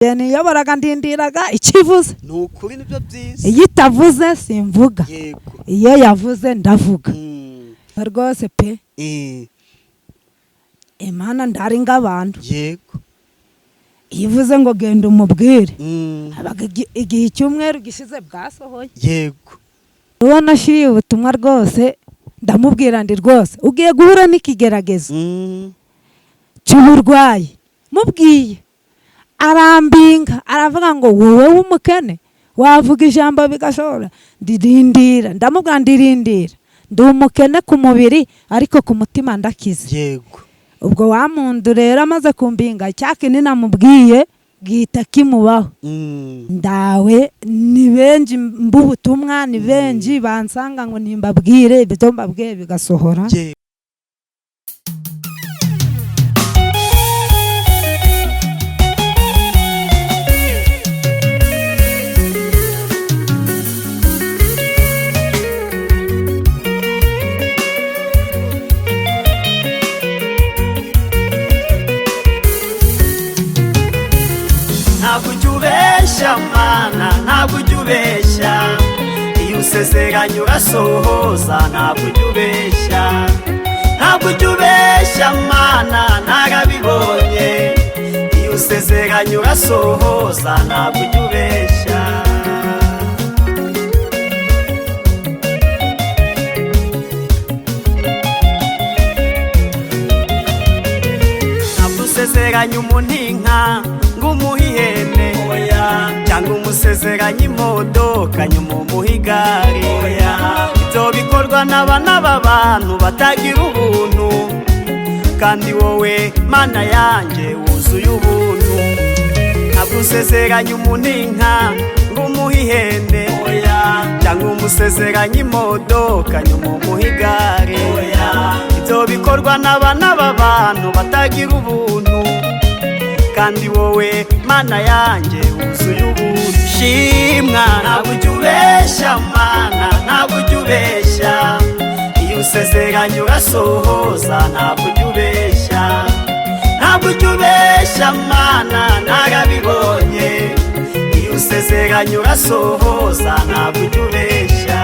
Niyoboraga ndindiraga icyo ivuze. Ni ukuri, nibyo byiza. Iyo itavuze simvuga. Iyo yavuze ndavuga. Rwose pe. Imana ndari ng'abantu. Iyo ivuze ngo genda umubwire, habaga igihe icyumweru gishize bwasohoye. Uwo nashyiriye ubutumwa rwose ndamubwira ndi rwose ugiye guhura n'ikigeragezo cy'uburwayi. Mubwiye arambinga, aravuga ngo wowe w'umukene wavuga ijambo bigashobora. Ndirindira, ndamubwira ndirindira, ndi umukene ku mubiri ariko ku mutima ndakize. Ubwo wa muntu rero amaze kumbinga, cya kinini namubwiye gihita kimubaho. Ndawe ni benshi mb'ubutumwa, ni benshi bansanga ngo nimbabwire ibyo mbabwiye bigasohora. Ntabwo ujya ubeshya Mana, ntabwo ujya ubeshya. Iyo usezeranye urasohoza, ntabwo ujya ubeshya. Ntabwo ujya ubeshya Mana, narabibonye. Iyo usezeranye urasohoza, ntabwo ujya ubeshya. Ntabwo usezeranye umuntu inka ngo umuhe ihene, cyangwa umusezeranye imodoka nyuma umuhe igare. Ibyo bikorwa n'abana b'abantu batagira ubuntu, kandi wowe Mana yanjye wuzuye ubuntu. Ntabwo usezeranye umuntu inka ngo umuhe ihene, cyangwa umusezeranye imodoka nyuma umuhe igare. Ibyo bikorwa n'abana b'abantu batagira ubuntu, kandi wowe Mana yanjye wuzuye ubuntu. Shimwa, ntabwo ujya ubeshya Mana, ntabwo ujya ubeshya. Iyo usezeranye urasohoza, ntabwo ujya ubeshya. Ntabwo ujya ubeshya Mana, narabibonye. Iyo usezeranye urasohoza, ntabwo ujya ubeshya.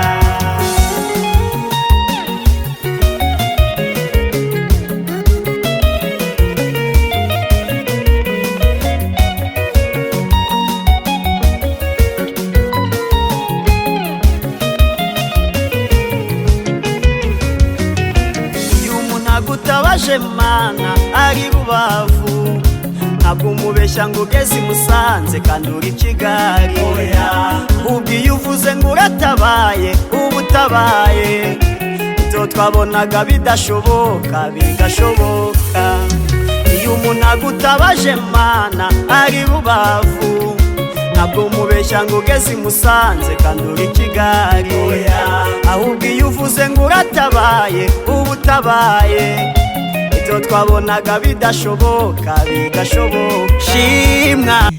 Iyo umuntu agutabaje Mana ari Rubavu, ntabwo umubeshya ngo ugeze i Musanze kandi uri Kigali. Ubwo iyo uvuze ngo uratabaye, uba utabaye. Ibyo twabonaga bidashoboka bigashoboka. Iyo umuntu agutabaje Mana ari Rubavu, ntabwo umubeshya ngo ugeze i Musanze kandi uri Kigali. Ahubwo iyo uvuze ngo uratabaye, uba utabaye. Ibyo twabonaga bidashoboka bigashoboka. Shimwa.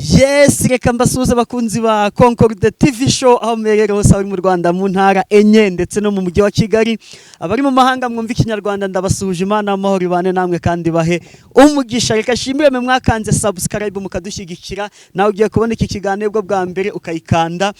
Yes, reka mbasuhuze abakunzi ba Concorde TV Show aho muherereye hose, abari mu Rwanda mu ntara enye ndetse no mu mujyi wa Kigali, abari mu mahanga mwumva ikinyarwanda, ndabasuhuje. Imana amahoro ibane namwe kandi bahe umugisha. Reka shimire mwe mwakanze subscribe mukadushyigikira. Nawe ugiye kubona iki kiganiro bwo bwa mbere ukayikanda,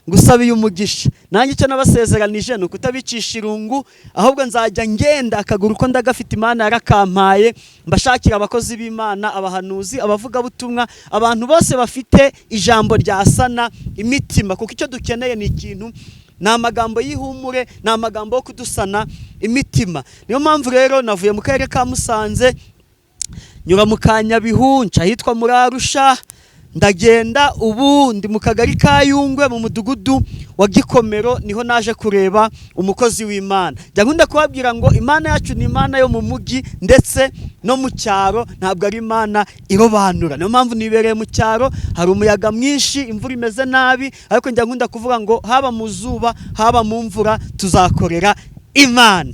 ngusabiye umugisha. Nanjye icyo nabasezeranije ni ukutabicisha irungu, ahubwo nzajya ngenda akaguru ko ndagafite, Imana yarakampaye, mbashakira abakozi b'Imana, abahanuzi, abavugabutumwa, abantu bose bafite ijambo ryasana imitima, kuko icyo dukeneye ni ikintu, ni amagambo y'ihumure, ni amagambo yo kudusana imitima. Niyo mpamvu rero navuye mu karere ka Musanze, nyura mu Kanyabihu, nca ahitwa muri Arusha, ndagenda, ubu ndi mu kagari ka Yungwe mu mudugudu wa Gikomero, niho naje kureba umukozi w'Imana. Njya nkunda kubabwira ngo Imana yacu ni Imana yo mu mujyi ndetse no mu cyaro, ntabwo ari Imana irobanura. Niyo mpamvu nibereye mu cyaro, hari umuyaga mwinshi, imvura imeze nabi, ariko njya nkunda kuvuga ngo haba mu zuba, haba mu mvura, tuzakorera Imana.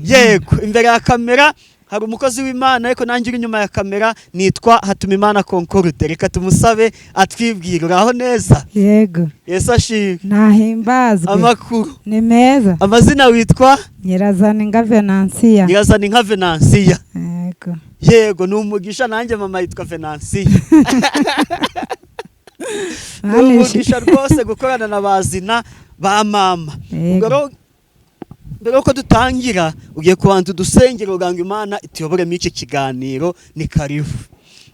Yego, imbere ya kamera Hari umukozi w'Imana, ariko nanjye uri inyuma ya kamera nitwa Hatumimana Concorde. Reka tumusabe atwibwire. Uraho neza? Yego. Yesu ashimwe. Nahimbazwe. Amakuru? Ni meza. Amazina witwa? Nyirazaninga Venansiya. Nyirazaninka Venansiya. Yego. Yego, ni umugisha, nanjye mama yitwa Venansiya. Ni umugisha rwose gukorana na bazina ba mama. Ubwo rero mbere yuko dutangira, ugiye kubanza udusengero kugira ngo Imana ituyoboremo iki kiganiro. Ni karibu.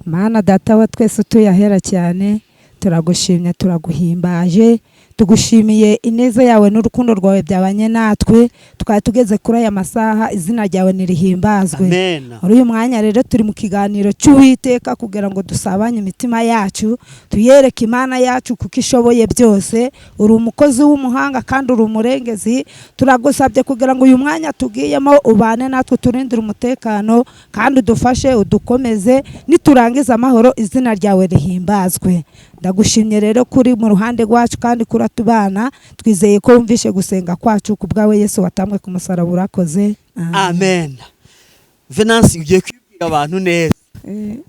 Mana Data wa twese utuye ahera cyane, turagushimye, turaguhimbaje, tugushimiye ineza yawe n'urukundo rwawe byabanye natwe tukaba tugeze kuri aya masaha. Izina ryawe nirihimbazwe. Amen. Muri uyu mwanya rero turi mu kiganiro cy'Uwiteka kugira ngo dusabanye imitima yacu, tuyereke Imana yacu kuko ishoboye byose. Uri umukozi w'umuhanga kandi uri umurengezi. Turagusabye kugira ngo uyu mwanya tugiyemo ubane natwe, uturindire umutekano kandi udufashe, udukomeze, niturangiza amahoro izina ryawe rihimbazwe. Ndagushimye rero kuri mu ruhande rwacu kandi kuratubana. Twizeye ko wumvishe gusenga kwacu ku bwawe Yesu watambwe ku musaraba. Urakoze. Amen. Venansi, ugiye kwibwira abantu neza.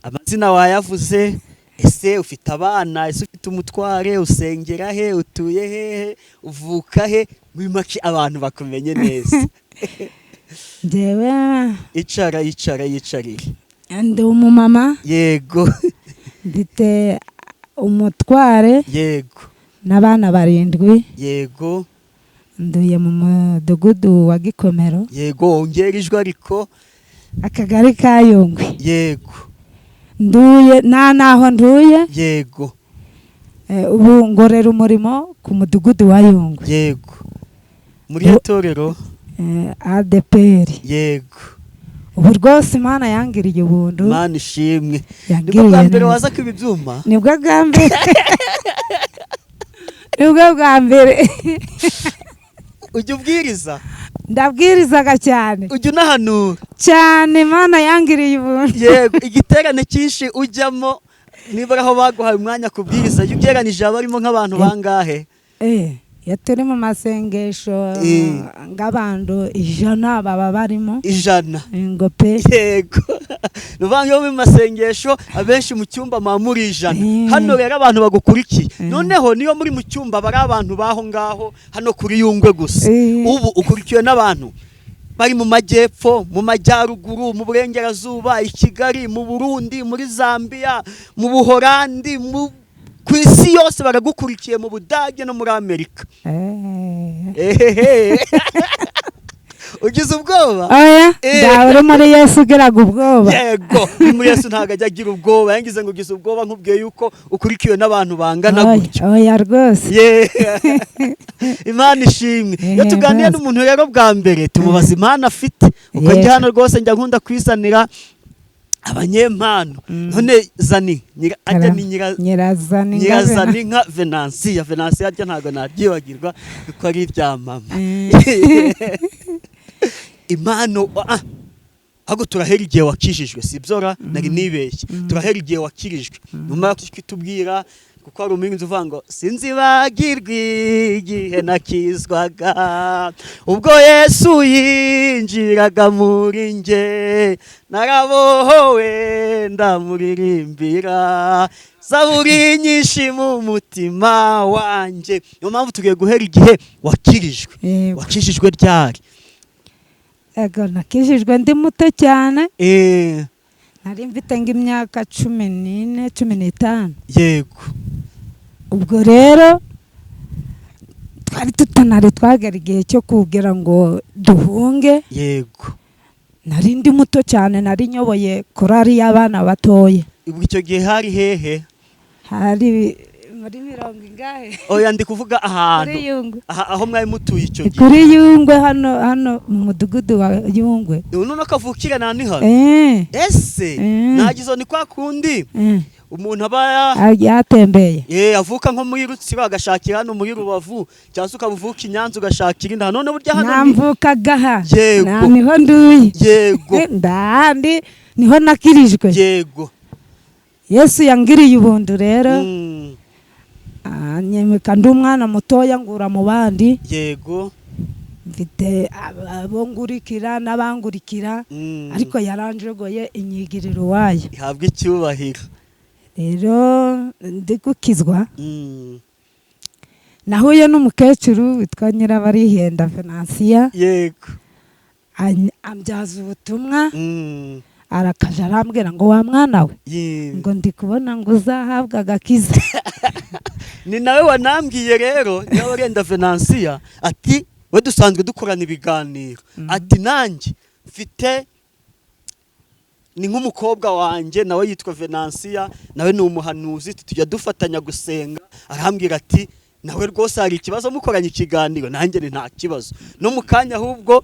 Amazina wayavuze. Ese ufite abana? Ese ufite umutware? Usengera he? Utuye hehe? Uvuka he? Muri make abantu bakumenye neza. Njyewe Icara, icara, yicarire. ndi umumama. Mfite umutware n'abana 7. Nduye mu mudugudu wa Gikomero. Yego, wongera ijwi ariko. Akagari ka Yungwe. Nduye nta naho nduye. Ubu ngorera umurimo ku mudugudu wa Yungwe. Yego, muri itorero ADPR. Ubu rwose Imana yangiriye ubuntu. Imana ishimwe. Nibwo Yangiriye bwa mbere neza. waza kwiba ibyuma? Nibwo bwa mbere, nibwo bwa mbere. Ujya ubwiriza? Ndabwirizaga cyane. Ujya unahanura? Cyane, Imana yangiriye ubuntu. Yego, igiterane cyinshi ujyamo, niba aho baguhaye umwanya kubwiriza, iyo ugereranije haba harimo nk'abantu bangahe? Iyo turi mu masengesho, nk'abantu 100 baba barimo. 100? Ngo pe. Yego, ni ukuvuga ngo iyo muri mu masengesho abenshi mu cyumba muba muri 100. Hano rero abantu bagukurikiye, noneho niyo muri mu cyumba bari abantu baho ngaho hano kuri Yungwe gusa, ubu ukurikiwe n'abantu bari mu majyepfo, mu majyaruguru, mu burengerazuba, i Kigali, mu Burundi, muri Zambia, mu Buhorandi, ku isi yose baragukurikiye, mu Budage no muri Amerika. Ehehe, ugize ubwoba? Oya, ndawe uri muri Yesu ugiraga ubwoba. Yego, ni muri Yesu ntabwo ajya agira ubwoba. Yangize ngo ugize ubwoba nkubwiye yuko ukurikiwe n'abantu bangana Oya, gutyo. oya rwose. Imana ishimwe. Iyo tuganiriye n'umuntu rero bwa mbere, tumubaza impano afite. Uko njya hano rwose njya nkunda kwizanira abanyempano. None Zani ajya ni Nyirazani. Nyirazani nka Venansiya. Venansiya ajya ntabwo naryibagirwa kuko ari irya mama. Impano, ahubwo turahera igihe wakijijwe, si byora? Nari nibeshye. Turahera igihe wakirijwe, nyuma yo kutubwira, kuko hari umuhinzi uvuga ngo sinzibagirwa igihe nakizwaga, ubwo Yesu yinjiraga muri nge, narabohowe, ndamuririmbira zaburi nyinshi mu mutima wanjye. Niyo mpamvu tugiye guhera igihe wakirijwe. Wakijijwe ryari? Ego, nakijijwe ndi muto cyane. Nari mfite nk'imyaka 14, 15. Ubwo rero twari tutanari twagera igihe cyo kugira ngo duhunge. Nari ndi muto cyane, nari nyoboye korari y'abana batoya. Ubwo icyo gihe hari hehe? Hari muri mirongo ingahe? Oya, ndi kuvuga ahantu. Kuri Yungwe. Aha, aho mwari mutuye icyo gihe. Kuri Yungwe, hano hano mu mudugudu wa Yungwe. None kavukire nani hano? Ese nagizo ni kwa kundi umuntu aba Yatembeye. Avuka nko muri Rutsiro agashakira hano muri Rubavu, cyangwa se ukaba uvuka i Nyanza ugashakira inda. None burya hano ni Namvukaga aha. Yego. Na niho nduye. Ndahandi niho nakirijwe. Yesu yangiriye ubuntu rero. Anyemeka ndi umwana mutoya, ngura mu bandi. Mfite abo ngurikira n'abangurikira, ariko yaranjogoye inyigiriro wayo. Ihabwa icyubahiro. Rero ndi gukizwa, nahuye n'umukecuru witwa Nyirabarihenda Venansiya. Ambyaza ubutumwa, arakaje arambwira ngo: "Wa mwana we," ngo: "Ndi kubona ngo uzahabwa agakiza." Ni nawe wanambwiye rero, Nyirabarihenda Venansiya, ati we dusanzwe dukorana ibiganiro, ati nanjye mfite ni nk'umukobwa wanjye, nawe yitwa Venansiya, nawe ni umuhanuzi, tujya dufatanya gusenga. Arambwira ati nawe rwose hari ikibazo mukoranye ikiganiro? Nanjye ni nta kibazo, no mu kanya ahubwo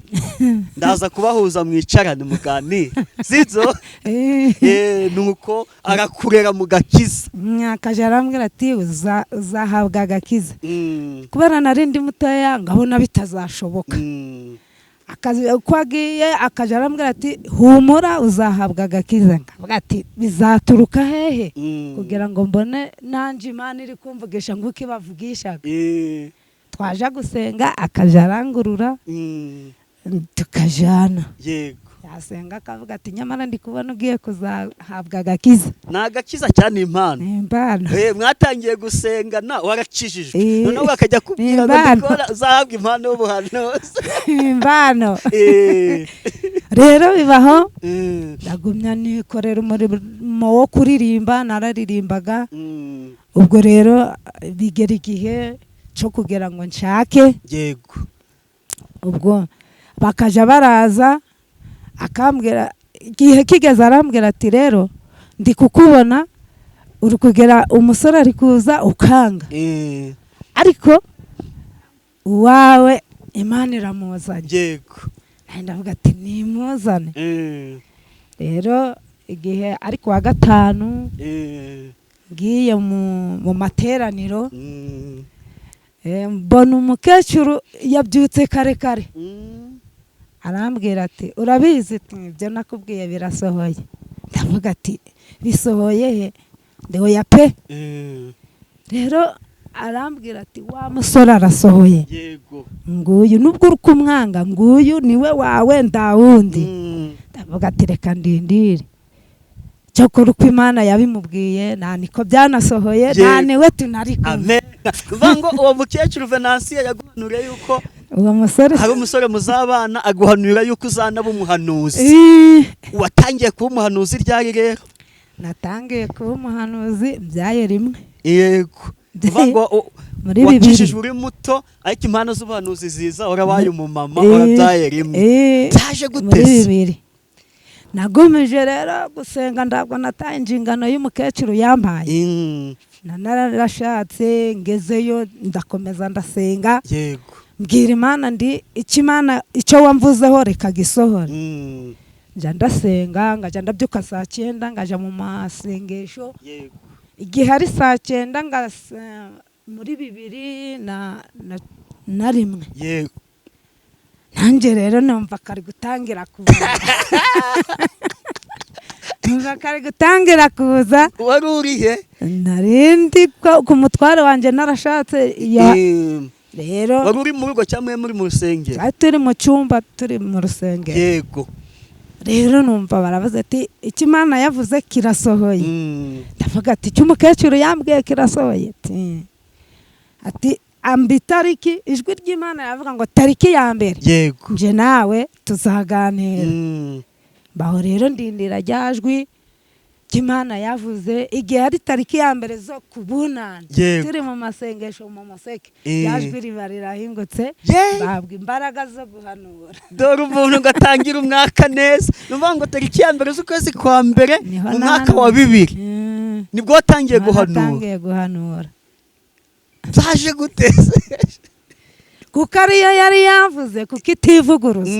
ndaza kubahuza mwicarane muganire, sibyo? Nuko arakurera mu gakiza. Akaje arambwira ati: "Uzahabwa agakiza." Kubera nari ndi mutoya, ngabona bitazashoboka. Uko agiye akaja arambwira ati: "Humura, uzahabwa agakiza." Nkavuga ati: "Bizaturuka hehe kugira ngo mbone nanjye Imana iri kumvugisha nk'uko ibavugishaga?" Twaja gusenga akaja arangurura, tukajana. Yasenga akavuga ati: "Nyamara ndi kubona ugiye kuzahabwa agakiza." Ni agakiza cyane, impano. Ni impano. Mwatangiye gusengana warakijijwe, noneho bakajya kubwira ngo impano. Ndikubona uzahabwa impano y'ubuhanuzi. Impano. Rero bibaho, ndagumya nikorera umurimo wo kuririmba, nararirimbaga. Ubwo rero bigera igihe cyo kugira ngo nshake. Ubwo bakaja baraza akambwira, igihe kigeze arambwira ati: "Rero ndi kukubona uri kugera, umusore ari kuza ukanga, ariko uwawe Imana iramuzanye." Nanjye ndavuga ati: "Nimuzane." Rero igihe ari ku wa gatanu, ngiye mu materaniro, mbona umukecuru yabyutse kare kare. Arambwira ati: "Urabizi?" Ati: "Ibyo nakubwiye birasohoye." Ndavuga ati: "Bisohoye he?" Ndewe pe. Rero arambwira ati: "Wa musore arasohoye. Nguyu, nubwo uri kumwanga, nguyu niwe wawe, ndawundi." Ndavuga ati: "Reka ndindire." Cyakora uko Imana yabimubwiye nta niko byanasohoye, nta niwe tunari kumwe. Amen. Uvuga ngo uwo mukecuru Venansiya yaguhanuriye yuko uwo musore hari umusore muzabana, aguhanurira yuko uzanaba umuhanuzi. Watangiye kuba umuhanuzi ryari rero? Natangiye kuba umuhanuzi mbyaye rimwe. Uvuga ngo Muri 2000. wakijijwe uri muto, ariko impano z'ubuhanuzi ziza warabaye umumama, warabyaye rimwe. Byaje gute Muri se? 2000. Nagumije rero gusenga, ntabwo nataye inshingano y'umukecuru yampaye. Narashatse, ngezeyo ndakomeza ndasenga. Mbwira Imana ndi icyo Imana icyo wamvuzeho reka gisohore. Njya ndasenga, ngajya ndabyuka saa 9, ngajya mu masengesho. Igihe ari saa 9 muri 2001. Nanjye rero numva kari gutangira kuza, numva kari gutangira kuza. Wari urihe? Narindi ku mutware wanjye, narashatse ya rero. Wari uri mu rugo cyangwa muri mu rusengero? Twari turi mu cyumba, turi mu rusengero. Rero numva baravuze ati: "Icyo Imana yavuze kirasohoye." Ndavuga ati: "Icyo umukecuru yambwiye kirasohoye?" Ati amba itariki. Ijwi ry'Imana yavuga ngo: "Tariki ya mbere nje nawe tuzaganira." Mbaho rero ndindira rya jwi ry'Imana yavuze. Igihe ari tariki ya mbere zo kubunana, turi mu masengesho mu museke, rya jwi riba rirahingutse, bahabwa imbaraga zo guhanura. Dore umuntu ngo atangira umwaka neza. Ni ukuvuga ngo tariki ya mbere z'ukwezi kwa mbere Niho mu mwaka wa 2000 nibwo watangiye Niho guhanura? natangiye guhanura. Byaje gute se? Kuko ariyo yari yavuze, kuko itivuguruza.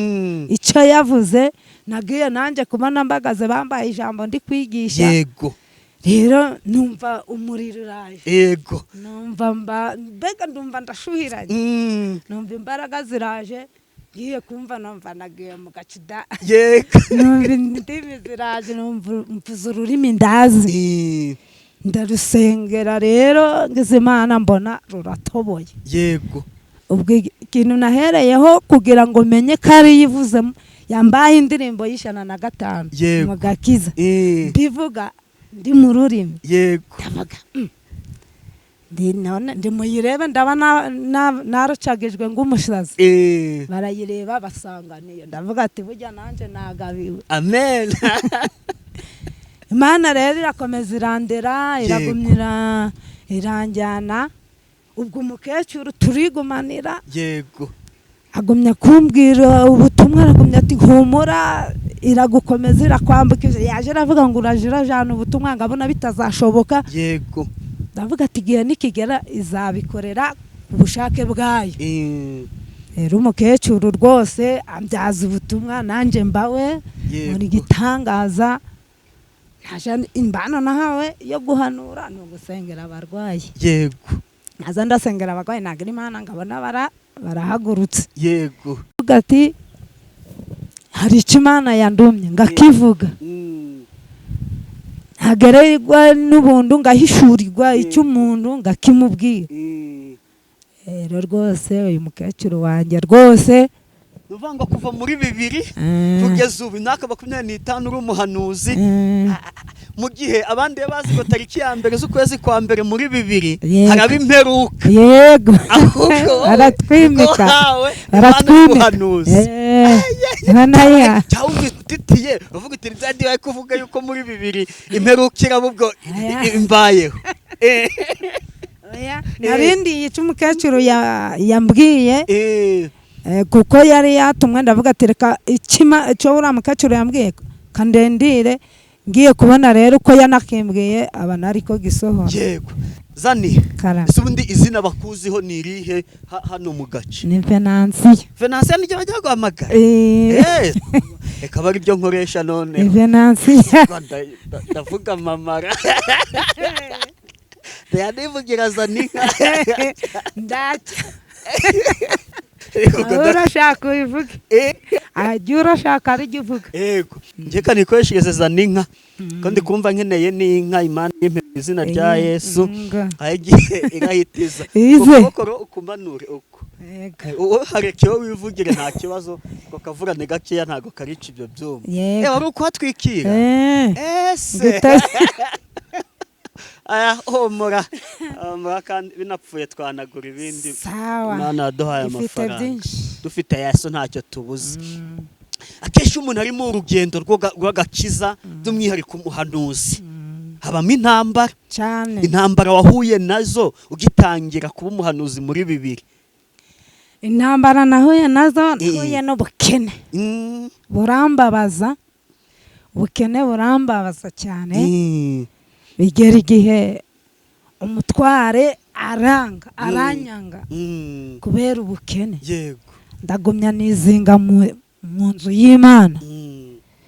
Icyo yavuze, nagiye nanjye kubona mbagaze bambaye ijambo ndi kwigisha. Rero numva umuriro uraje. Numva mba mbega ndumva ndashuhiranye. Numva imbaraga ziraje, ngiye kumva numva nagiye mu gacida. Numva indimi ziraje, numva mvuze ururimi ndazi. Ndarusengera rero, ngize Imana mbona ruratoboye. Ubwo Ikintu nahereyeho kugira ngo menye ko ari yivuzemo, yambaye indirimbo y'105 Yego. mu gakiza, mbivuga ndi mu rurimi. Ndavuga, ndi none ndi muyirebe, ndaba narucagijwe ng'umusazi. Barayireba basanga niyo. Ndavuga ati burya nanjye nagabiwe. Amen. Imana rero irakomeza irandera, iragumya iranjyana. Ubwo umukecuru turigumanira, agumya kumbwira ubutumwa, aragumya ati humura, iragukomeza, irakwambukije. Yaje aravuga ngo uraje urajana ubutumwa, ngabona bitazashoboka. Ndavuga ati igihe nikigera izabikorera ku bushake bwayo. Rero umukecuru rwose ambyaza ubutumwa, nanjye mbawe muri gitangaza. Naje imbano nahawe yo guhanura ni ugusengera abarwayi. Naza ndasengera abarwayi, nagira Imana ngabona barahagurutse. Avuga ati hari icyo Imana yandumye ngakivuga, ntagererwa n'ubuntu, ngahishurirwa icyo umuntu ngakimubwira. Rero rwose uyu mukecuru wanjye rwose, Ni ukuvuga ngo kuva muri 2000 kugeza ubu, imyaka 25 uri umuhanuzi, mu gihe abandi bazi ngo tariki ya mbere z'ukwezi kwa mbere muri 2000 haraba imperuka. Yego. Ahubwo wowe Baratwimika. ubwo wahawe impano Baratwimika. y'ubuhanuzi. Imana ya Cyangwa utitiye uvuga uti byandi bari kuvuga yuko muri 2000 imperuka iraba, ubwo Aya. imbayeho. Oya, narindi yica umukecuru yambwiye, kuko yari yatumwe. Ndavuga ati reka ikima icyo uriya mukecuru yambwiye kandendire. Ngiye kubona rero uko yanakimbwiye aba nariko gisohora. Yego, Zani. Karame. Ese ubundi izina bakuziho ni irihe hano mu gace? Ni Venansiyo. Venansiyo niryo bajya guhamagara? Reka aba aribyo nkoresha none. Ni Venansiyo. Ndavuga mamara ndayanivugira Zaninka. Ndacyo urashaka ubivuge, ajya urashaka arijya uvuga. Yego, njye kanikoreshereze Zaninka ko ndi kumva nkeneye n'inka. Imana impe mu izina rya Yesu. Ngo. Aho igihe irahitiza. Ize. Ukuboko ro ukumanure uko. Yego. Wowe hareke wowe wivugire, nta kibazo, ngo kavurane gakeya ntabwo karica ibyo byuma. Yego. Wari ukuhatwikira? Ese aya, homora homora, kandi binapfuye twanagura ibindi. Sawa. Imana yaduhaye Ifite amafaranga. byinshi. Dufite Yesu ntacyo tubuze. Akenshi iyo umuntu ari mu rugendo rw'agakiza, by'umwihariko umuhanuzi, habamo intambara. Cyane. Intambara wahuye nazo ugitangira kuba umuhanuzi muri 2000? Intambara nahuye nazo, nahuye n'ubukene, burambabaza. Ubukene burambabaza cyane. Bigera igihe umutware aranga, aranyanga kubera ubukene. Ndagumya nizinga mu nzu y'Imana.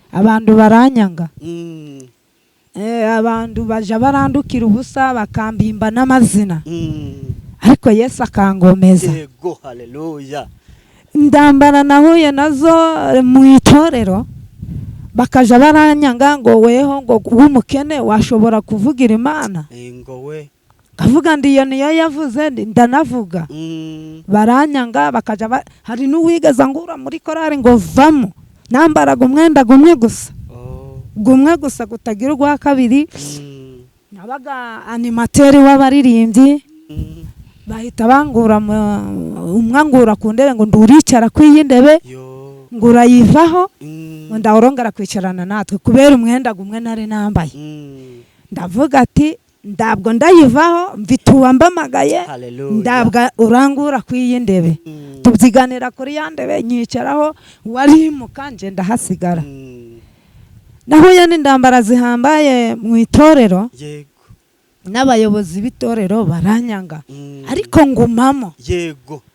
Abantu baranyanga. Abantu baja barandukira ubusa, bakambimba n'amazina, ariko Yesu akangomeza. Yego, haleluya. Indambara nahuye nazo mu itorero, bakaja baranyanga ngo weho ngo w'umukene washobora kuvugira Imana? Ngo we? Kavuga ndi iyo niyo yavuze, ndanavuga. Baranyanga, bakaja hari n'uwigeza ngura muri korari ngo vamo, nambaraga umwenda gumwe gusa, gumwe gusa gutagira urwa kabiri. Nabaga animateri w'abaririmbyi. Bahita bangura umwe angura ku ndebe ngo nduricara ku iyi ndebe, Yo. ngo urayivaho, ngo ndawurongera kwicarana natwe kubera umwenda gumwe nari nambaye. Ndavuga ati ndabwo ndayivaho, mfite uwambamagaye. Haleluya. Ndabwo urangura ku iyi ndebe. Tubyiganira kuri ya ndebe, nyicaraho, warimuka nje ndahasigara. Nahuye n'indambara zihambaye mu itorero, n'abayobozi b'itorero baranyanga, ariko ngumamo.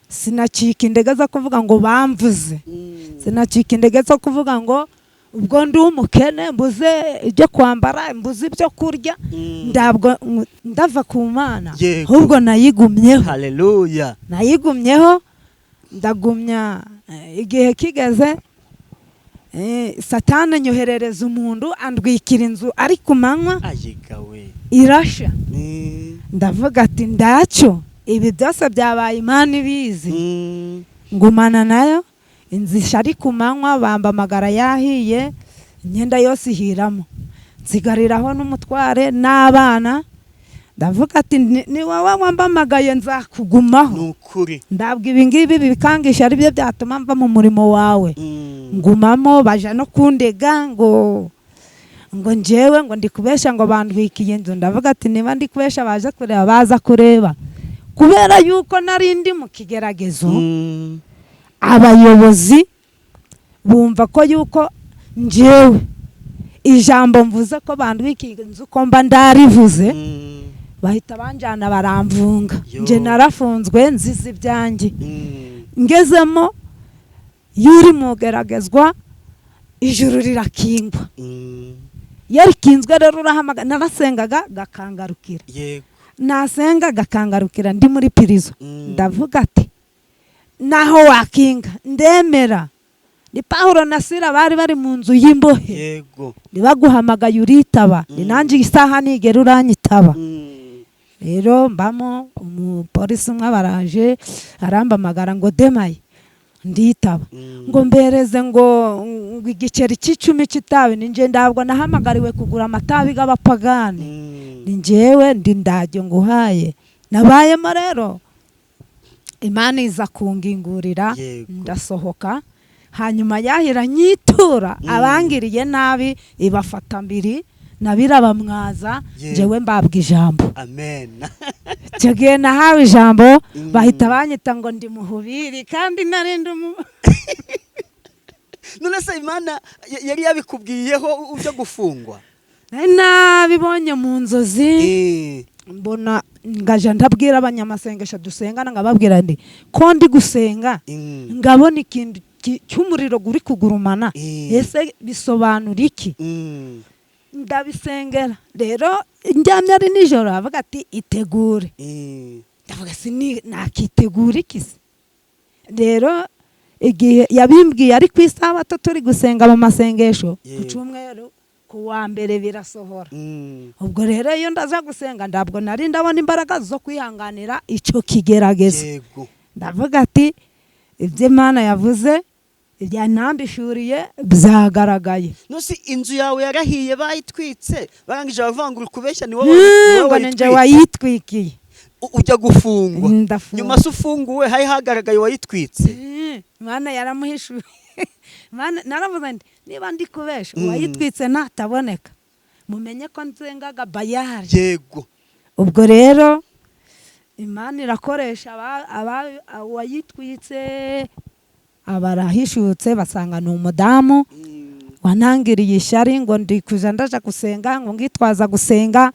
Sinacika intege zo kuvuga ngo bamvuze. Sinacika intege zo kuvuga ngo ubwo ndi umukene, mbuze ibyo kwambara, mbuze ibyo kurya, ndabwo ndava ku Mana. Ahubwo nayigumyeho. Haleluya. Nayigumyeho, ndagumya. Igihe kigeze, Satani anyoherereza umuntu andwikira inzu ari ku manywa. Ayigawe. Irasha. Ndavuga ati ndacyo ibi byose byabaye Imana ibizi. Ngumana nayo, inzu isha ari ku manywa, bambamagara yahiye, imyenda yose ihiramo, nsigariraho n'umutware n'abana. Ndavuga ati: Ni wowe wambamagaye, nzakugumaho." Ni ukuri. Ndabwo ibi ngibi bikangisha ari byo byatuma mva mu murimo wawe. Ngumamo, baja no kundega ngo njyewe ngo ndi kubesha, ngo bandwikiye inzu. Ndavuga ati: "Niba ndi kubesha, baje kureba." Baza kureba, kubera yuko nari ndi mu kigeragezo, abayobozi bumva ko yuko njyewe ijambo mvuze ko bandwikiye inzu ko mba ndarivuze. Bahita banjyana, baramfunga. Yo. Njye narafunzwe nziza ibyanjye. Ngezemo, iyo uri mu geragezwa, ijuru rirakingwa. Iyo rikinzwe rero, urahamagara. Narasengaga gakangarukira. Nasenga gakangarukira ndi muri pirizo. Ndavuga ati: "Naho wakinga, ndemera." Ni Pawulo na Sila bari bari mu nzu y'imbohe. Ntibaguhamagaye uritaba, ni nanjye isaha nigera uranyitaba. Rero mbamo, umupolisi umwe baraje, arambamagara ngo: "Demaye." Nditaba. Ngo mbereze ngo igiceri cy'icumi cy'itabi. Ni njye, ntabwo nahamagariwe kugura amatabi y'abapagani. Ni njyewe ndi ndajyo nguhaye. Nabayemo rero, Imana iza kungingurira. Ndasohoka, hanyuma yahira nyitura abangiriye nabi, ibafata mbiri nabirabamwaza. Njyewe mbabwa ijambo. Amen. Icyo gihe nahawe ijambo, bahita banyita ngo ndi muhubiri, kandi nari ndi mu None se Imana yari yabikubwiyeho ujya gufungwa? Nari nabibonye mu nzozi. Mbona ngaja ndabwira abanyamasengesho dusengana, nkababwira ndi ko ndi gusenga, ngabona ikintu cy'umuriro guri kugurumana. Ese bisobanura iki? Ndabisengera rero, ndyamye ari nijoro, avuga ati: "Itegure." Ndavuga si nakitegura iki se? Rero igihe yabimbwiye ari ku isabato, turi gusenga mu masengesho ku cyumweru, ku wa mbere birasohora. Ubwo rero iyo ndaza gusenga, ntabwo nari ndabona imbaraga zo kwihanganira icyo kigeragezo. Ndavuga ati: "Ibyo Imana yavuze byanambishuriye byagaragaye." Nose inzu yawe yarahiye, bayitwitse, barangije baravuga ngo uri kubeshya, ni wowe ni wowe Ngo ni njye wayitwitse. wayitwikiye. Ujya gufungwa. Ndafungwa. Nyuma se ufunguwe, hari hagaragaye uwayitwitse? Imana yaramuhishuye. Naravuze nti: "Niba ndi kubesha, uwayitwitse nataboneka, mumenye ko nsengaga Bayari." Ubwo rero Imana irakoresha uwayitwitse abarahishutse, basanga ni umudamu wanangiriye ishyari ngo ndi kuja ndaja gusenga, ngo ngitwaza gusenga.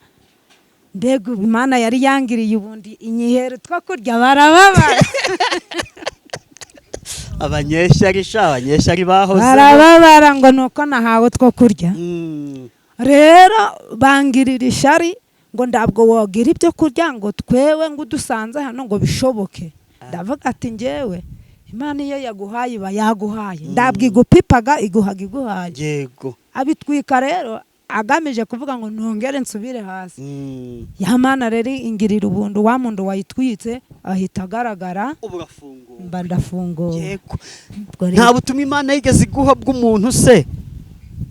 Mbega ubu Imana yari yangiriye ubundi, inyihero two kurya, barababara. Abanyeshyari sha, abanyeshyari bahoze. Barababara ngo ni uko nahawe two kurya. Rero bangirira ishyari ngo ntabwo wogira ibyo kurya, ngo twewe ngo udusanze hano ngo bishoboke. Ndavuga ati: "Njyewe Imana iyo yaguhaye iba yaguhaye, ntabwo igupipaga, iguhaga iguhaye." Abitwika rero agamije kuvuga ngo ntongere nsubire hasi. Ya Mana rero ingirira ubuntu, wa muntu wayitwitse ahita agaragara. Ubu urafunguwe. Mba ndafunguwe. Ubwo rero- Nta butumwa Imana yigeze iguha bw'umuntu se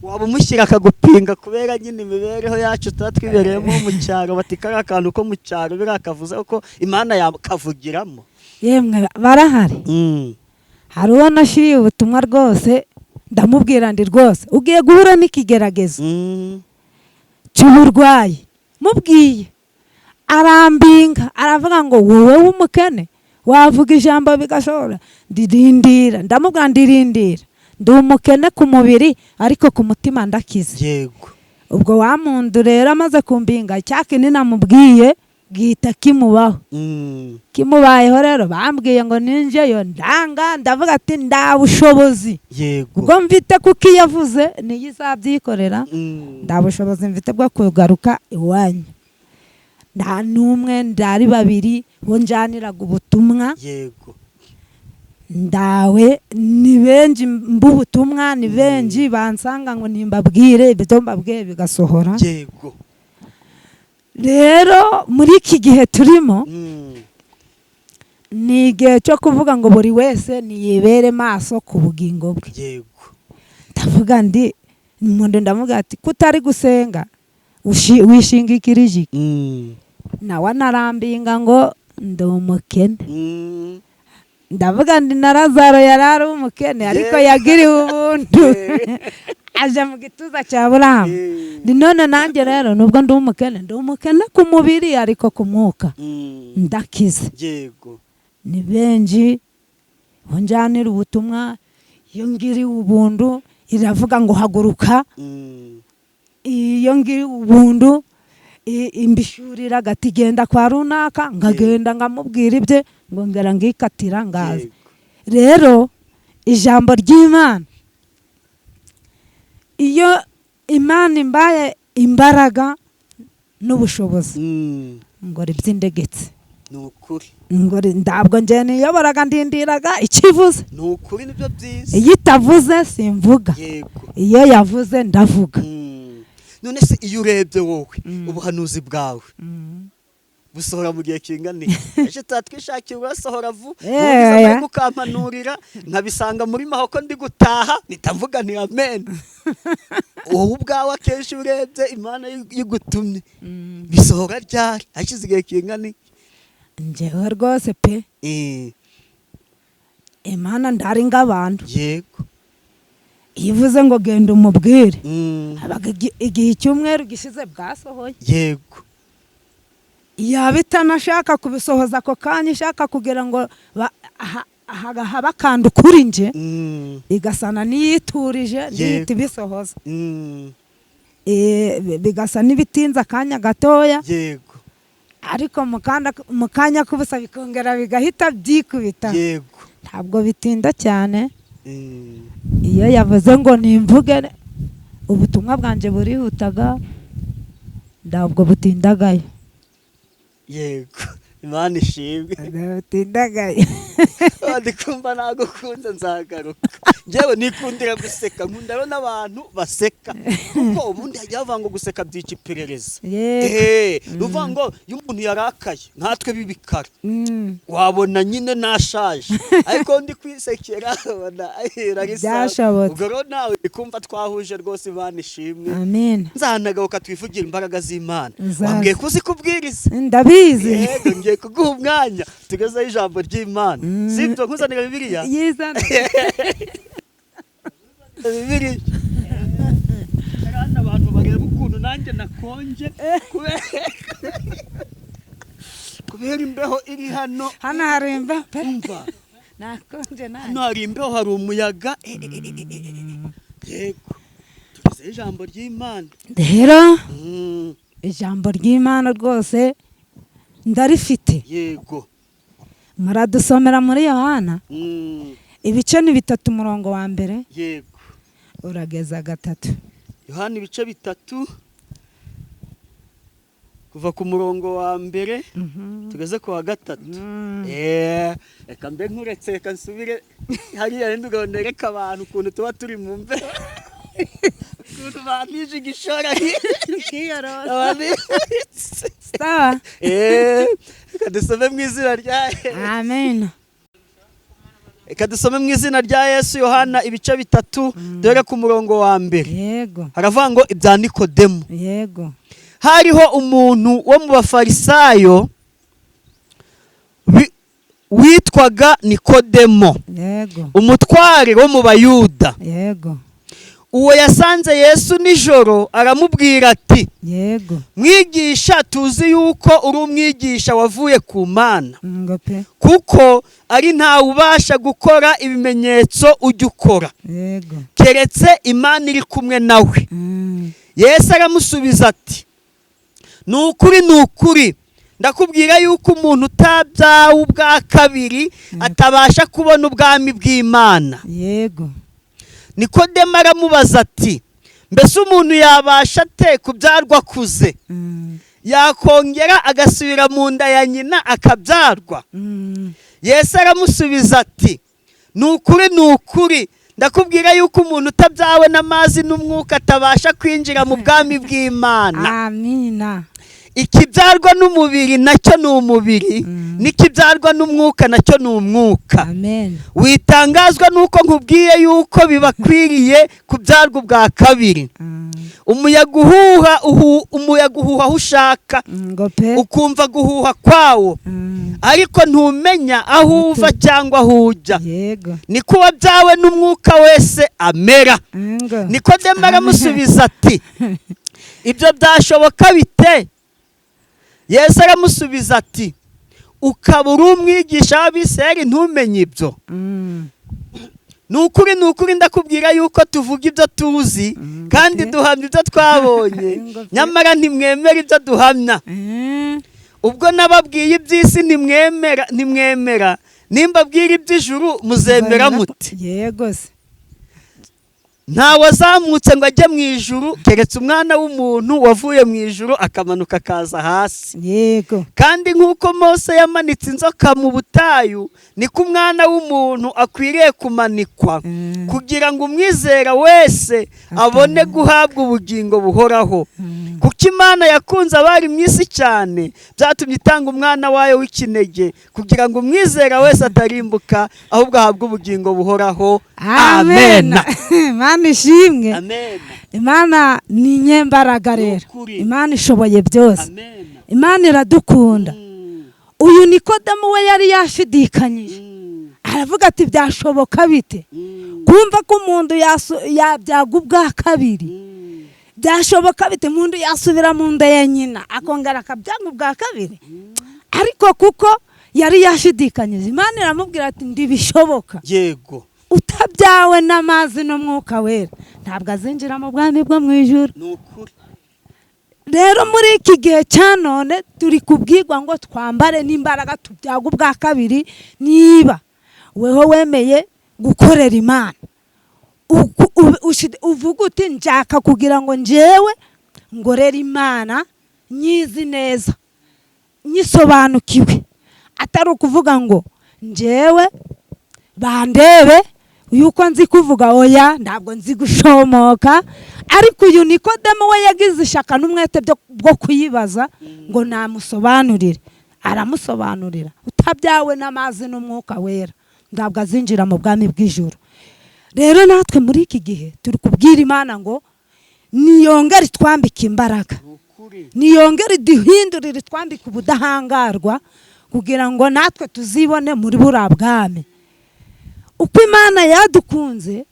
waba umushyira akagupinga, kubera nyine imibereho yacu tuba twibereyemo mu cyaro, bati kariya kantu ko mu cyaro biriya kavuze ko Imana yakavugiramo? Yemwe, barahari. Hari uwo nashyiriye ubutumwa rwose, ndamubwira ndi rwose ugiye guhura n'ikigeragezo cy'uburwayi. Mubwiye arambinga, aravuga ngo: "Wowe w'umukene wavuga ijambo bigashobora?" Ndirindira, ndamubwira ndirindira, ndi umukene ku mubiri, ariko ku mutima ndakize. Ubwo wa muntu rero amaze kumbinga, cya kinini namubwiye gihita kimubaho. Kimubayeho rero, bambwiye ngo ninjeyo, ndanga, ndavuga ati: "Nda bushobozi ubwo mfite, kuko iyo avuze niyo izabyikorera. Nda bushobozi mfite bwo kugaruka iwanyu." Nta n'umwe, ndari babiri bo njyaniraga ubutumwa. Ndawe ni benshi mb'ubutumwa, ni benshi bansanga ngo nimbabwire ibyo mbabwiye bigasohora. Rero muri iki gihe turimo, Ni igihe cyo kuvuga ngo buri wese niyibere maso ku bugingo bwe. Ndavuga ndi umuntu, ndavuga ati kutari gusenga wishingikirije iki? Nawe anarambinga ngo ndi umukene. Ndavuga ndi na Lazaro yari ari umukene, ariko yagiriwe ubuntu aja mu gituza cya Burahamu. Ni none nanjye rero, nubwo ndi umukene, ndi umukene ku mubiri, ariko ku mwuka ndakize. Ni benshi bunjanira ubutumwa. Iyo ngiriwe ubuntu iravuga ngo haguruka. Iyo ngiriwe ubuntu imbishurira agati genda kwa runaka, nkagenda nkamubwira ibye, ngo ngera ngikatira ngaza. Rero ijambo ry'Imana, iyo Imana imbaye imbaraga n'ubushobozi, ngo iby'indegetse. Ni ukuri. Ngo ntabwo njye niyoboraga, ndindiraga ikivuze. Ni ukuri, nibyo byiza. Iyo itavuze simvuga. Iyo yavuze ndavuga. None se iyo urebye wowe, ubuhanuzi bwawe busohora mu gihe kingana iki? Ejo tuba twishakiye urasohora vuba. Nugize amahirwe ukampanurira nkabisanga muri mahoko ndi gutaha, mpita mvuga nti amen. Wowe ubwawe akenshi urebye Imana igutumye bisohora ryari, hashize igihe kingana iki? Njyewe rwose pe, Imana ndari ng'abantu. Iyo ivuze ngo genda umubwire, habaga igihe icyumweru gishize bwasohoye. Yaba itanashaka kubisohoza ako kanya, ishaka kugira ngo habe akantu kuri nje, igasana n'iyiturije n'ihita ibisohoza. Bigasa n'ibitinze akanya gatoya, ariko mu kanya k'ubusa bikongera bigahita byikubita. Ntabwo bitinda cyane. Iyo yavuze ngo nimvuge, ubutumwa bwanjye burihutaga, ntabwo butindagayo. Yego, Imana ishimwe. Butindagayo. Ndi kumva nagukunze, nzagaruka. Njyewe nikundira guseka, nkunda rero n'abantu baseka, kuko ubundi hajya bavuga ngo guseka byica iperereza. Ni ukuvuga ngo iyo umuntu yarakaye nkatwe b'ibikara, wabona nyine nashaje, ariko ndi kwisekera ubona ari sawa. Byashobotse. Ubwo rero nawe ndi kumva twahuje rwose, Imana ishimwe. Amen. Nzanagaruka twivugira imbaraga z'Imana. Uzaze. Wambwiye ko uzi kubwiriza. Ndabizi. Yego, ngiye kuguha umwanya tugezeho ijambo ry'Imana. Sibyo? Nkuzanira Bibiliya? Yizana. Bibiliya. Hano abantu bareba ukuntu nanjye nakonje kubera imbeho iri hano. Hano hari imbeho pe. Umva. Nakonje nanjye. Hano hari imbeho, hari umuyaga. Yego, tugezeho ijambo ry'Imana. Rero ijambo ry'Imana rwose ndarifite. Muradusomera muri Yohana, ibice ni 3, umurongo wa mbere urageza 3. Yohana ibice 3, kuva ku murongo wa mbere tugeze ku wa 3. Reka mbe nkuretse, reka nsubire hariya rero ngo nereke abantu ukuntu tuba turi mu mbeho, ukuntu bantije igishora. Sawa. Reka dusome mu izina rya Yesu. Amen. Reka dusome mu izina rya Yesu. Yohana ibice 3, dore ku murongo wa mbere. Haravuga ngo ibya Nikodemu. Hariho umuntu wo mu Bafarisayo witwaga Nikodemo, umutware wo mu Bayuda. Uwo yasanze Yesu nijoro, aramubwira ati: "Mwigisha, tuzi yuko uri umwigisha wavuye ku Mana, Ngo pe. kuko ari ntawe ubasha gukora ibimenyetso ujya ukora, keretse Imana iri kumwe nawe." Yesu aramusubiza ati: "Ni ukuri, ni ukuri, ndakubwira yuko umuntu utabyawe ubwa kabiri atabasha kubona ubwami bw'Imana." Nikodemo aramubaza ati: "Mbese umuntu yabasha ate kubyarwa akuze? Yakongera agasubira mu nda ya nyina akabyarwa?" Yesu aramusubiza ati: "Ni ukuri, ni ukuri, ndakubwira yuko umuntu utabyawe n'amazi n'umwuka atabasha kwinjira mu bwami bw'Imana." Amina. Ikibyarwa n'umubiri nacyo ni umubiri, n'ikibyarwa n'umwuka nacyo ni umwuka. Amen. Witangazwa n'uko nkubwiye yuko bibakwiriye kubyarwa ubwa kabiri. Umuyaga uhuha umuyaga uhuha aho ushaka, Ngo pe. ukumva guhuha kwawo, ariko ntumenya aho uva cyangwa aho ujya. Yego. Niko uwabyawe n'umwuka wese amera. Ngo. Nikodemu aramusubiza ati: "Ibyo byashoboka bite?" Yesu aramusubiza ati: "Ukaba uri umwigisha w'Abisirayeli, ntumenye ibyo? Ni ukuri, ni ukuri, ndakubwira yuko tuvuga ibyo tuzi kandi duhamya ibyo twabonye, Ngo pe. nyamara ntimwemera ibyo duhamya. Ubwo nababwiye iby'isi ntimwemera, ntimwemera, nimbabwira iby'ijuru muzemera muti?" Yego se. Nta wazamutse ngo ajye mu ijuru keretse Umwana w'umuntu wavuye mu ijuru akamanuka akaza hasi. Kandi nk'uko Mose yamanitse inzoka mu butayu, niko Umwana w'umuntu akwiriye kumanikwa, kugira ngo umwizera wese abone guhabwa ubugingo buhoraho. Kuko Imana yakunze abari mu isi cyane, byatumye itanga Umwana wayo w'ikinege, kugira ngo umwizera wese atarimbuka, ahubwo ahabwe ubugingo buhoraho. Amen. Imana ishimwe. Amen. Imana ni nyembaraga rero. Ukuri. Imana ishoboye byose. Amen. Imana iradukunda. Uyu Nikodemu we yari yashidikanyije, aravuga ati: "Byashoboka bite kumva ko umuntu yabyaga ubwa kabiri? Byashoboka bite umuntu yasubira mu nda ya nyina akongera akabyaga ubwa kabiri?" Ariko kuko yari yashidikanyije, Imana iramubwira ati: "Ntibishoboka. Utabyawe n'amazi n'Umwuka Wera ntabwo azinjira mu bwami bwo mu ijuru." Ni ukuri. Rero muri iki gihe cya none turi kubwirwa ngo twambare n'imbaraga, tubyaga ubwa kabiri. Niba weho wemeye gukorera Imana, uvuga uti: "Nshaka kugira ngo njyewe ngorere Imana nyizi neza, nyisobanukiwe," atari ukuvuga ngo njyewe bandebe yuko nzi kuvuga. Oya, ntabwo nzi gushomoka. Ariko uyu Nikodemu we yagize ishyaka n'umwete bwo kuyibaza ngo namusobanurire. Aramusobanurira: utabyawe n'amazi n'Umwuka Wera ntabwo azinjira mu bwami bw'ijuru. Rero natwe muri iki gihe turi kubwira Imana ngo niyongere itwambike imbaraga, Ni ukuri. niyongere iduhindurire, itwambike ubudahangarwa, kugira ngo natwe tuzibone muri buriya bwami. Uko Imana yadukunze,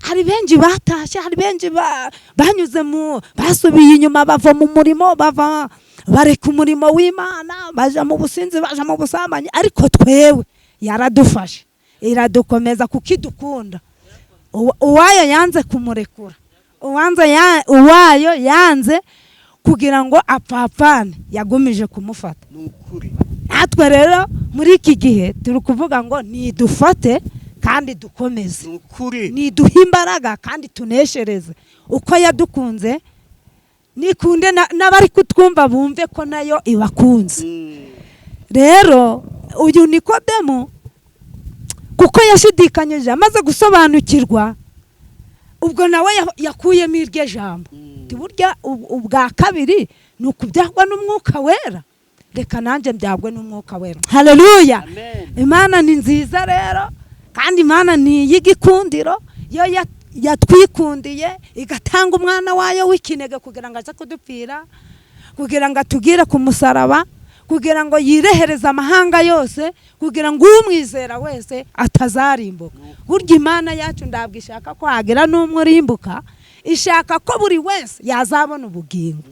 hari benshi batashye, hari benshi banyuze mu basubiye inyuma, bava mu murimo, bava bareka umurimo w'Imana, baja mu businzi, baja mu busambanyi. Ariko twewe yaradufashe, iradukomeza kuko idukunda. Uwayo yanze kumurekura, uwayo yanze kugira ngo apfapfane, yagumije kumufata. Ni ukuri. Natwe rero muri iki gihe turi kuvuga ngo nidufate kandi dukomeze, Ni ukuri. niduhe imbaraga kandi tuneshereze. Uko yadukunze, nikunde n'abari kutwumva bumve ko nayo ibakunze. Rero uyu Nikodemu, kuko yashidikanyije, amaze gusobanukirwa, ubwo nawe yakuyemo iryo jambo. Ati: "Burya ubwa kabiri ni ukubyarwa n'Umwuka Wera, reka nanjye mbyagwe n'Umwuka Wera." Haleluya! Amen. Imana ni nziza rero, kandi Imana ni iy'igikundiro. Yo yatwikundiye igatanga Umwana wayo w'ikinege kugira ngo aze kudupfira, kugira ngo atugire ku musaraba, kugira ngo yirehereze amahanga yose, kugira ngo umwizera wese atazarimbuka. Burya Imana yacu ntabwo ishaka ko hagira n'umwe urimbuka, ishaka ko buri wese yazabona ubugingo.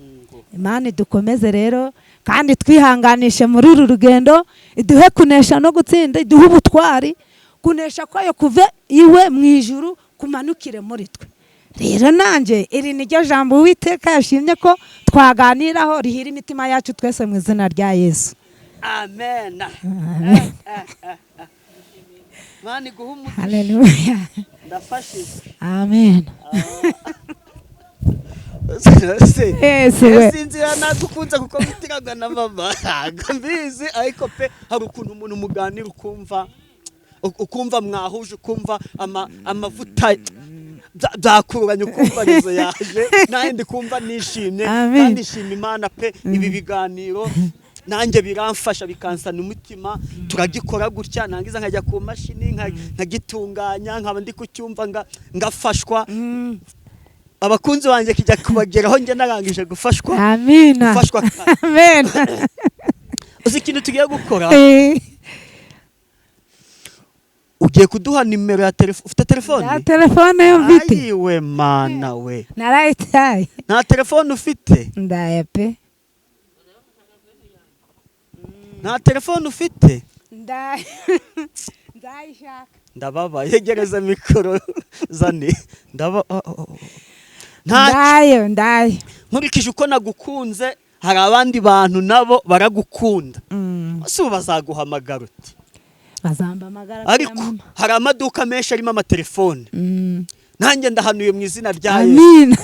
Imana idukomeze rero kandi twihanganishe muri uru rugendo, iduhe kunesha no gutsinda, iduhe ubutwari, kunesha kwayo kuve iwe mu ijuru kumanukire muri twe. Rero nanjye iri ni ryo jambo Uwiteka yashimye ko twaganiraho, rihira imitima yacu twese mu izina rya Yesu. Amen. Imana iguhe umugisha. Haleluya. Ndafashije. Amen. Se Yesu we. sinzi nagukunze kuko witiraga na mama, ntabwo mbizi, ariko pe hari ukuntu umuntu muganira ukumva mwahuje, ukumva amavuta. Byakururanye ukumva rezo yaje, nanjye ndi kumva nishimye. Amen. Kandi shima Imana pe. Ibi biganiro nanjye biramfasha, bikansana umutima. Turagikora gutya, nangiza nkajya ku mashini nkagitunganya, nkaba ndi kucyumva ngafashwa. Abakunzi banjye kijya kubageraho njye narangije gufashwa. Amina. Gufashwa kare. Amen. Uzi ikintu tugiye gukora? Ugiye kuduha nimero ya telefone. Ufite telefone? Nta telefone yo mfite. Ayiwe Mana we! Narayitaye. Nta telefone ufite? Ndaya pe. Nta telefone ufite? Ndaya, nzayishaka. Ndababaye. Yegereza mikoro zane. Ndaba oh, oh, oh. Nta Ndayo, ndayo. Nkurikije uko nagukunze, hari abandi bantu nabo baragukunda. Ese ubu bazaguhamagara uti? Bazampamagara. Ariko mama. hari amaduka menshi arimo amatelefone. Nanjye ndahanuye mu izina rya Yesu. Amina.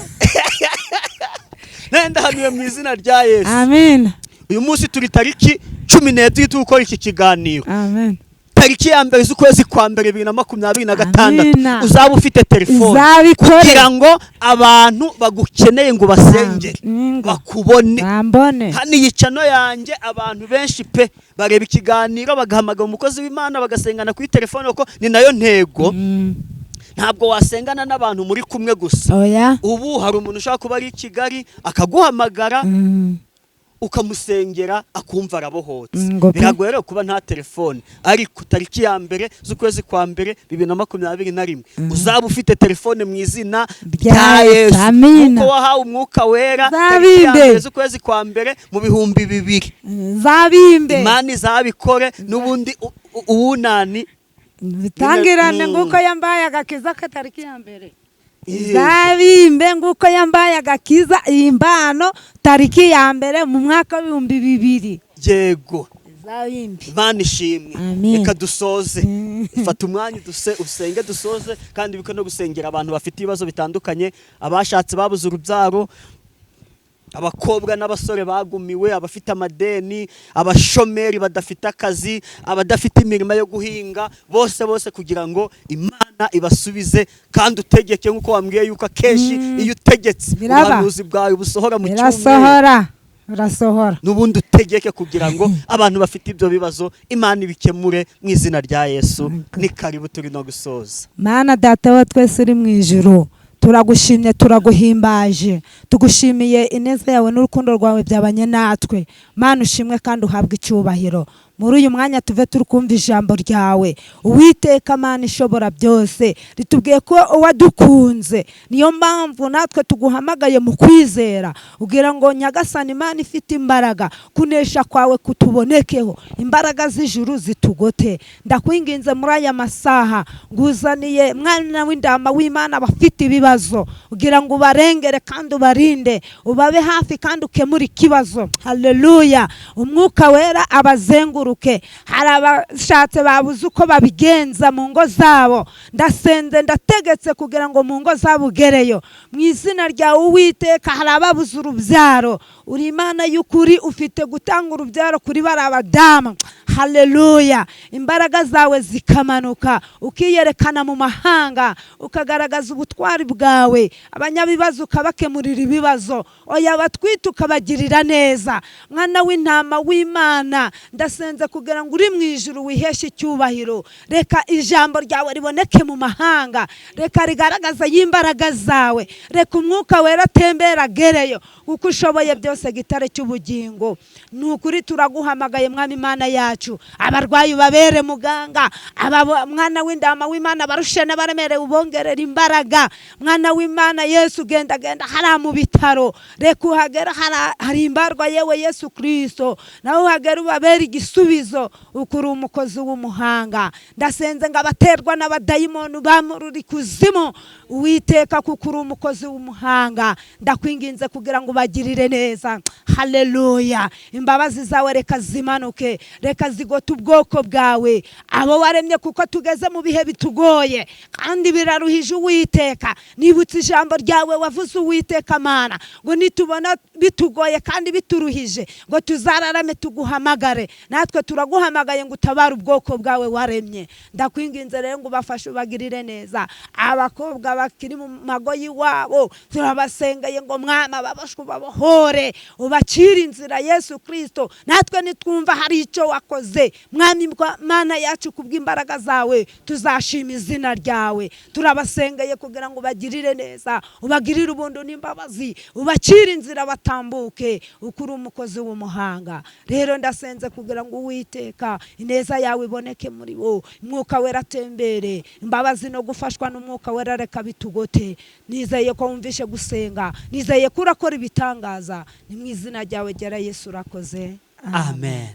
Nanjye ndahanuye mu izina rya Yesu. Amina. Uyu munsi turi tariki 12 turi gukora iki kiganiro. Amen. Tariki ya 1 z'ukwezi kwa mbere 2026, Amina. uzaba ufite telefone Izabikore. kugira ngo abantu bagukeneye ngo basengere Ngo. bakubone. Bambone. Hano iyi channel yanjye, abantu benshi pe bareba ikiganiro bagahamagara umukozi w'Imana, bagasengana kuri telefone, kuko ni nayo ntego. Ntabwo wasengana n'abantu muri kumwe gusa. Oya. Ubu hari umuntu ushobora kuba ari i Kigali akaguhamagara, ukamusengera akumva arabohotse. Ngo pe. Biragoye rero kuba nta telefone, ariko tariki ya 1 z'ukwezi kwa mbere 2021 uzaba ufite telefone mu izina Rya rya Yesu. Yesu. Amina. Kuko wahawe Umwuka Wera tariki ya Zabimbe. 1 z'ukwezi kwa mbere mu 2000. Zabimbe. Imana izabikore n'ubundi uwunani. Bitangirane. Nguko yambaye agakiza katariki ya 1. Zabimbe nguko yambaye agakiza, iyi mbano, tariki ya 1 mu mwaka w'2000. Yego. Zabimbe. Imana ishimwe. Amen. Reka dusoze. Fata umwanya uduse usenge, dusoze, kandi biko no gusengera abantu bafite ibibazo bitandukanye: abashatse babuze urubyaro, abakobwa n'abasore bagumiwe, abafite amadeni, abashomeri badafite akazi, abadafite imirimo yo guhinga, bose bose, kugira ngo Imana ibasubize. Kandi utegeke nk'uko wambwiye yuko akenshi iyo utegetse Biraba. ubuhanuzi bwawe busohora mu cyumweru. Birasohora, birasohora. N'ubundi utegeke kugira ngo abantu bafite ibyo bibazo Imana ibikemure mu izina rya Yesu. Ni karibu, turi no gusoza. Mana Data wa twese uri mu ijuru, turagushimye, turaguhimbaje, tugushimiye ineza yawe n'urukundo rwawe byabanye natwe. Mana, ushimwe kandi uhabwe icyubahiro. Muri uyu mwanya tuve turi kumva ijambo ryawe, Uwiteka Mana ishobora byose, ritubwiye ko wadukunze. Niyo mpamvu natwe tuguhamagaye mu kwizera, ugira ngo Nyagasani Imana ifite imbaraga, kunesha kwawe kutubonekeho, imbaraga z'ijuru zitugote. Ndakwinginze muri aya masaha, nguzaniye mwana w'indama w'Imana bafite ibibazo, ugira ngo ubarengere kandi ubarinde, ubabe hafi kandi ukemure ikibazo. Haleluya! Umwuka Wera abazenguruke. Hari abashatse babuze uko babigenza mu ngo zabo, ndasenze, ndategetse kugira ngo mu ngo zabo ugereyo mu izina ryawe, Uwiteka. Hari ababuze urubyaro, uri Imana y'ukuri, ufite gutanga urubyaro kuri bari abadamu. Haleluya! Imbaraga zawe zikamanuka, ukiyerekana mu mahanga, ukagaragaza ubutwari bwawe, abanyabibazo ukabakemurira ibibazo, oya, abatwite ukabagirira neza. Mwana w'intama w'Imana, ndasenze kugira ngo uri mu ijuru wiheshe icyubahiro. Reka ijambo ryawe riboneke mu mahanga, reka rigaragaze y'imbaraga zawe, reka Umwuka Wera atembera agereyo, kuko ushoboye byose, gitare cy'ubugingo. Ni ukuri turaguhamagaye, Mwami Imana yacu. Abarwayi babere muganga, aba mwana w'indama w'Imana barushe n'abaremerewe ubongerera imbaraga. Mwana w'Imana Yesu, genda genda hariya mu bitaro, reka uhagera hari imbarwa. Yewe Yesu Kirisito, nawe uhagera ubabere igisubizo, uko uri umukozi w'umuhanga. Ndasenze ngo abaterwa n'abadayimoni bamururi kuzimu, Uwiteka, kuko uri umukozi w'umuhanga, ndakwinginze kugira ngo ubagirire neza. Haleluya! Imbabazi zawe reka zimanuke, reka Imbaraga zigote ubwoko bwawe, abo waremye, kuko tugeze mu bihe bitugoye kandi biraruhije. Uwiteka, nibutse ijambo ryawe wavuze, Uwiteka Mana, ngo nitubona bitugoye kandi bituruhije, ngo tuzararame tuguhamagare. Natwe turaguhamagaye ngo utabare ubwoko bwawe waremye. Ndakwinginze rero ngo ubafashe, ubagirire neza. Abakobwa bakiri mu mago y'iwabo turabasengeye ngo, Mwana, babashwe ubabohore, ubacire inzira, Yesu Kirisito. Natwe nitwumva hari icyo wakoze, Mwami Mana yacu, kubw'imbaraga zawe tuzashima izina ryawe. Turabasengeye kugira ngo ubagirire neza, ubagirire ubuntu n'imbabazi, ubacire inzira batambuke, uko uri umukozi w'umuhanga. Rero ndasenze kugira ngo, Uwiteka, ineza yawe iboneke muri bo, Umwuka Wera atembere, imbabazi no gufashwa n'Umwuka Wera reka bitugote. Nizeye ko wumvishe gusenga, nizeye ko urakora ibitangaza. Ni mu izina ryawe gera, Yesu, urakoze. Amen.